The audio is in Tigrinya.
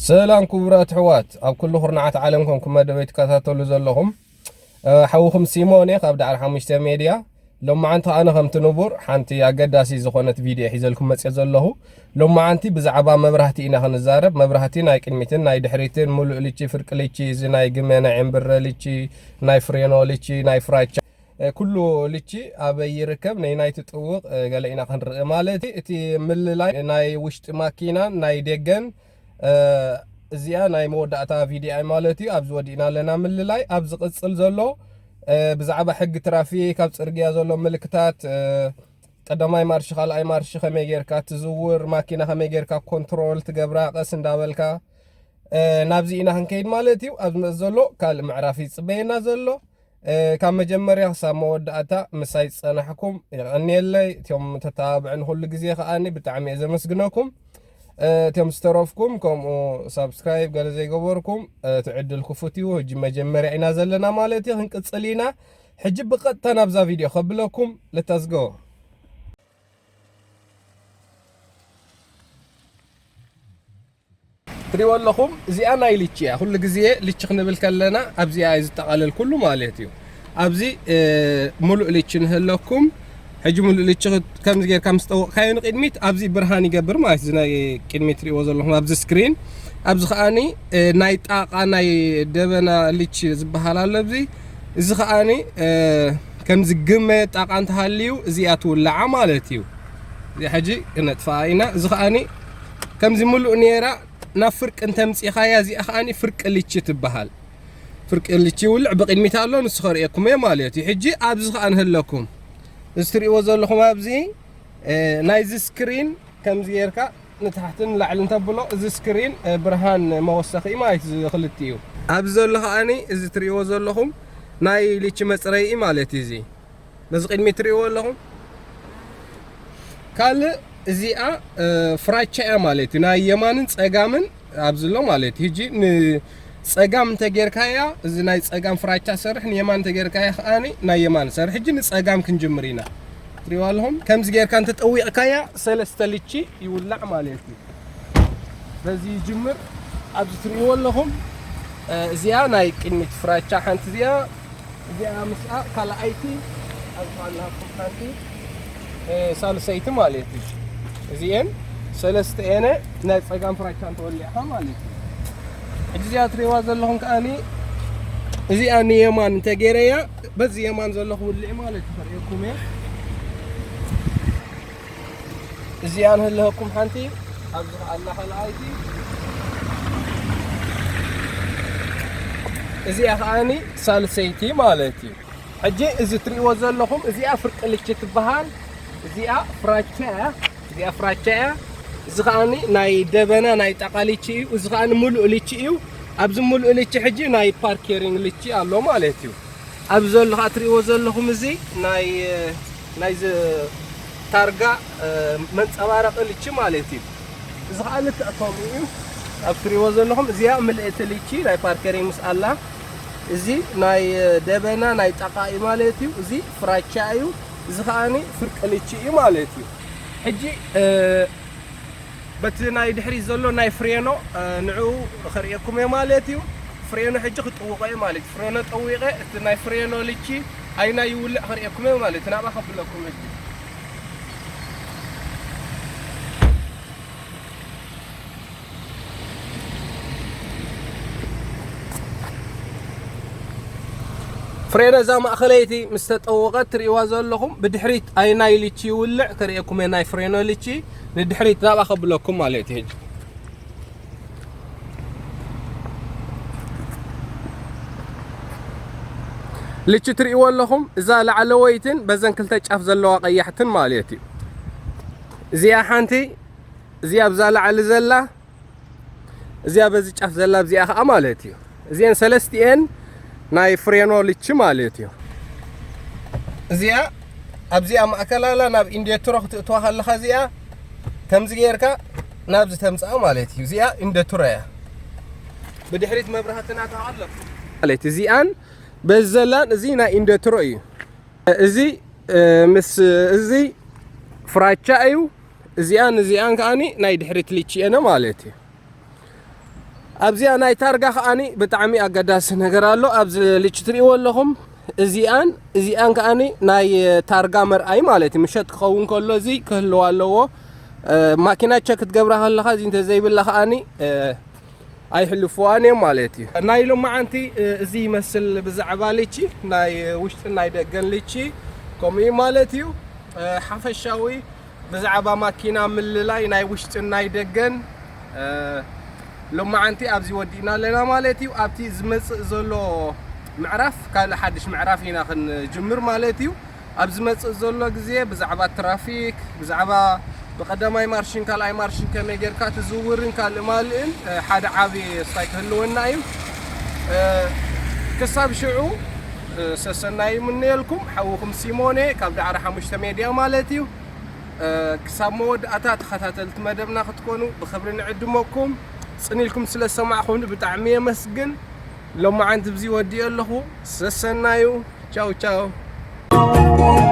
ሰላም ክቡራት ኣሕዋት፣ ኣብ ኩሉ ኩርናዓት ዓለም ኮንኩም መደበይ ትከታተሉ ዘለኹም፣ እ፣ ሓውኹም ሲሞን እየ ካብ ዳዕሮ ሓሙሽተ ሜድያ። ሎማዓንቲ ኣነ ከምቲ ንቡር ሓንቲ ኣገዳሲ ዝኾነት ቪድዮ ሒዘልኩም መፅየ ዘለኹ። ሎማዓንቲ ብዛዕባ መብራህቲ ኢና ክንዛረብ። መብራህቲ ናይ ቅድሚትን ናይ ድሕሪትን፣ ሙሉእ ልቺ፣ ፍርቂ ልቺ፣ እዚ ናይ ግመ፣ ናይ ዕምብረ ልቺ፣ ናይ ፍሬኖ ልቺ፣ ናይ ፍራቻ፣ እ፣ ኩሉ ልቺ ኣበይ ይርከብ፣ ነይናይ ትጥውቕ፣ እ፣ ገለ ኢና ክንርኢ ማለት እዩ። እቲ ምልላይ ናይ ውሽጢ ማኪናን ናይ ደገን፣ እ፣ እዚኣ ናይ መወዳእታ ቪድዮ እያ ማለት እዩ። ኣብዚ ወዲእና ኣለና ምልላይ። ኣብ ዝቕጽል ዘሎ፣ እ፣ ብዛዕባ ሕጊ ትራፊክ፣ ኣብ ጽርግያ ዘሎ ምልክታት፣ እ፣ ቀዳማይ ማርሽ፣ ካልኣይ ማርሽ ከመይ ጌርካ ትዝውር፣ ማኪና ከመይ ጌርካ ኮንትሮል ትገብራ፣ ቀስ እንዳበልካ፣ እ፣ ናብዚ ኢና ክንከይድ ማለት እዩ። ኣብ ዝመጽእ ዘሎ ካልእ ምዕራፍ ይጽበየና ዘሎ። እ፣ ካብ መጀመርያ ክሳብ መወዳእታ ምሳይ ዝጸናሕኩም የቐንየለይ። እቶም ተተባብዕን ኩሉ ግዜ ከኣኒ ብጣዕሚ እየ ዘመስግነኩም። እ፣ እቶም ዝተረፍኩም ከምኡ ሳብስክራይብ ገለ ዘይገበርኩም፣ እ፣ እቲ ዕድል ክፉት እዩ። ሕጂ መጀመርያ ኢና ዘለና ማለት እዩ። ክንቅጽል ኢና። ሕጂ ብቐጥታ ናብዛ ቪድዮ ከብለኩም። ለታዝጎ። ትሪእዎ ኣለኹም፣ እዚኣ ናይ ልቺ እያ። ኩሉ ግዜ ልቺ ክንብል ከለና ኣብዚኣ እዩ ዝጠቓለል ኩሉ ማለት እዩ። ኣብዚ፣ እ፣ ሙሉእ ልቺ ንህለኩም። ሕጂ ሙሉእ ልቺ ክት-፣ ከምዚ ጌርካ ምስ ጠወቕካዮ ንቅድሚት ኣብዚ ብርሃን ይገብር ማለት እዩ። እዚ ናይ ቅድሚት ትሪእዎ ዘለኹም ኣብዚ ስክሪን፣ ኣብዚ ከኣኒ፣ እ፣ ናይ ጣቓ ናይ ደበና ልቺ ዝበሃል ኣሎ። ኣብዚ፣ እዚ ከኣኒ፣ እ፣ ከምዚ ግመ ጣቓ እንተሃልዩ እዚኣ ትውላዓ ማለት እዩ። እዚ ሕጂ ክነጥፍኣ ኢና። እዚ ከኣኒ ከምዚ ሙሉእ ኔራ ናብ ፍርቂ እንተምፂኻያ፣ እዚኣ ከኣኒ ፍርቂ ልቺ ትበሃል። ፍርቂ ልቺ ይውልዕ ብቕድሚት ኣሎ፣ ንሱ ከርእየኩም እየ ማለት እዩ። ሕጂ ኣብዚ ከኣ ንህለኩም። እዚ ትርእይዎ ዘለኹም ኣብዚ፣ እ፣ ናይዚ ስክሪን ከምዚ ጌርካ ንታሕቲ ንላዕሊ እንተብሎ፣ እዚ ስክሪን፣ እ፣ ብርሃን መወሰኺ ማለት እዩ፣ እዚ ክልቲኡ። ኣብዚ ዘሎ ከኣኒ እዚ ትርእይዎ ዘለኹም ናይ ልቺ መጽረዪ ማለት እዩ። እዚ በዚ ቅድሚት ትርእይዎ ኣለኹም። ካልእ እዚኣ፣ እ፣ ፍራቻ እያ ማለት እዩ። ናይ የማንን ጸጋምን ኣብዚ ኣሎ ማለት እዩ። ሕጂ ንጸጋም እንተጌርካያ፣ እዚ ናይ ጸጋም ፍራቻ ሰርሕ፣ ንየማን እንተጌርካያ ከኣኒ ናይ የማን ሰርሕ። ሕጂ ንጸጋም ክንጅምር ኢና። ትሪእዋ ኣለኹም? ከምዚ ጌርካ እንተጠዊቕካያ፣ ሰለስተ ልቺ ይውላዕ ማለት እዩ። በዚ ይጅምር። ኣብዚ ትሪእዎ ኣለኹም፣ እ፣ እዚኣ ናይ ቅድሚት ፍራቻ ሓንቲ እዚኣ፣ እዚኣ ምስኣ ካልኣይቲ፣ ኣብዚ ኣለሃኩም ሓንቲ፣ እ፣ ሳልሰይቲ ማለት እዩ። እዚኤን ሰለስተ እየን ናይ ጸጋም ፍራቻ እንተወሊዕካ ማለት እዩ። ሕጂ እዚኣ ትሪእዋ ዘለኹም ከኣኒ፣ እዚኣ ንየማን እንተጌረያ፣ በዚ የማን ዘለኹ ውልዒ ማለት እዩ። ከርእየኩም እየ። እዚኣ ንህልኸኩም ሓንቲ፣ ኣብዚ ከኣ ኣላ ካልኣይቲ። እዚኣ ከኣኒ ሳልሰይቲ ማለት እዩ። ሕጂ እዚ ትርእይዎ ዘለኹም፣ እዚኣ ፍርቂ ልቺ ትበሃል። እዚኣ ፍራቻ እያ። እዚኣ ፍራቻ እያ። እዚ ከኣኒ ናይ ደበና ናይ ጣቓ ልቺ እዩ። እዚ ከኣኒ ሙሉእ ልቺ እዩ። ኣብዚ ሙሉእ ልቺ ሕጂ ናይ ፓርኬሪንግ ልቺ ኣሎ ማለት እዩ። ኣብዚ ዘሎ ከኣ ትርእይዎ ዘለኹም እዚ ናይ፣ ናይ ዝ-፣ ታርጋ፣ እ፣ መንጸባረቒ ልቺ ማለት እዩ። እዚ ከኣ ልክዕ ከምኡ እዩ። ኣብ ትርእይዎ ዘለኹም እዚኣ ምልእቲ ልቺ ናይ ፓርኬሪንግ ምስ ኣላ፣ እዚ ናይ ደበና ናይ ጣቓ እዩ ማለት እዩ። እዚ ፍራቻ እዩ። እዚ ከኣኒ ፍርቂ ልቺ እዩ ማለት እዩ። ሕጂ፣ እ፣ በቲ ናይ ድሕሪት ዘሎ ናይ ፍሬኖ፣ እ፣ ንዕኡ ከርእየኩም እየ ማለት እዩ። ፍሬኖ ሕጂ ክጥውቖ እየ ማለት እዩ። ፍሬኖ ጠዊቐ፣ እቲ ናይ ፍሬኖ ልቺ ኣይና ይውልዕ ከርእየኩም እየ ማለት እዩ። ናብኣ ከብለኩም ሕጂ። ፍሬኖ እዛ ማእኸለይቲ ምስ ተጠወቐት ትርእይዋ ዘለኹም፣ ብድሕሪት ኣይናይ ልቺ ይውልዕ ከርእየኩም እየ፣ ናይ ፍሬኖ ልቺ ንድሕሪት ናብኣ ከብለኩም ማለት እዩ። ሕጂ ልቺ ትርእይዎ ኣለኹም፣ እዛ ላዕለወይትን በዘን ክልተ ጫፍ ዘለዋ ቀያሕትን ማለት እዩ። እዚኣ ሓንቲ፣ እዚኣ ኣብዛ ላዕሊ ዘላ፣ እዚኣ በዚ ጫፍ ዘላ፣ እዚኣ ኸዓ ማለት እዩ። እዚአን ሰለስቲአን ናይ ፍሬኖ ልቺ ማለት እዩ። እዚኣ ኣብዚኣ ማእከላላ ናብ ኢንዴትሮ ክትእትዋ ከለኻ እዚኣ ከምዚ ጌርካ ናብዚ ተምጽኣ ማለት እዩ። እዚኣ ኢንዴትሮ እያ። ብድሕሪት መብራህትና ተዓለፍ ማለት እዚኣን በዚ ዘላን እዚ ናይ ኢንዴትሮ እዩ። እዚ፣ እ፣ ምስ እዚ ፍራቻ እዩ። እዚኣን እዚኣን ከዓኒ ናይ ድሕሪት ልቺ እየን ማለት እዩ። ኣብዚኣ ናይ ታርጋ ከዓኒ ብጣዕሚ ኣገዳሲ ነገር ኣሎ። ኣብዚ ልቺ ትርእይዎ ኣለኹም። እዚኣን እዚኣን ከዓኒ ናይ ታርጋ መርኣይ ማለት እዩ። ምሸት ክኸውን ከሎ እዚ ክህልዋ ኣለዎ። ማኪና ቸክ ክትገብራ ከለኻ እዚ እንተዘይብላ ከዓኒ ኣይሕልፍዋን እዮም ማለት እዩ። ናይ ሎማዓንቲ እዚ ይመስል ብዛዕባ ልቺ ናይ ውሽጥን ናይ ደገን ልቺ ከምኡ እዩ ማለት እዩ። ሓፈሻዊ ብዛዕባ ማኪና ምልላይ ናይ ውሽጥን ናይ ደገን ሎማዓንቲ ኣብዚ ወዲእና ኣለና ማለት እዩ። ኣብቲ ዝመፅእ ዘሎ ምዕራፍ ካልእ ሓድሽ ምዕራፍ ኢና ክንጅምር ማለት እዩ። ኣብ ዝመፅእ ዘሎ ግዜ ብዛዕባ ትራፊክ ብዛዕባ ብቀዳማይ ማርሽን ካልኣይ ማርሽን ከመይ ጌርካ ትዝውርን ካልእ ማልእን ሓደ ዓብዪ ስታይ ክህልወና እዩ። ክሳብ ሽዑ ሰሰናይ ይምነየልኩም። ሓውኹም ሲሞኔ ካብ ዳዕሮ ሓሙሽተ ሜድያ ማለት እዩ። ክሳብ መወዳእታ ተኸታተልቲ መደብና ክትኮኑ ብኽብሪ ንዕድመኩም። ጽን ኢልኩም ስለ ዝሰማዕኹም ብጣዕሚ የመስግን። ሎማዓንቲ ብዚ ወዲኦ ኣለኹ። ሰሰናዩ። ቻው ቻው።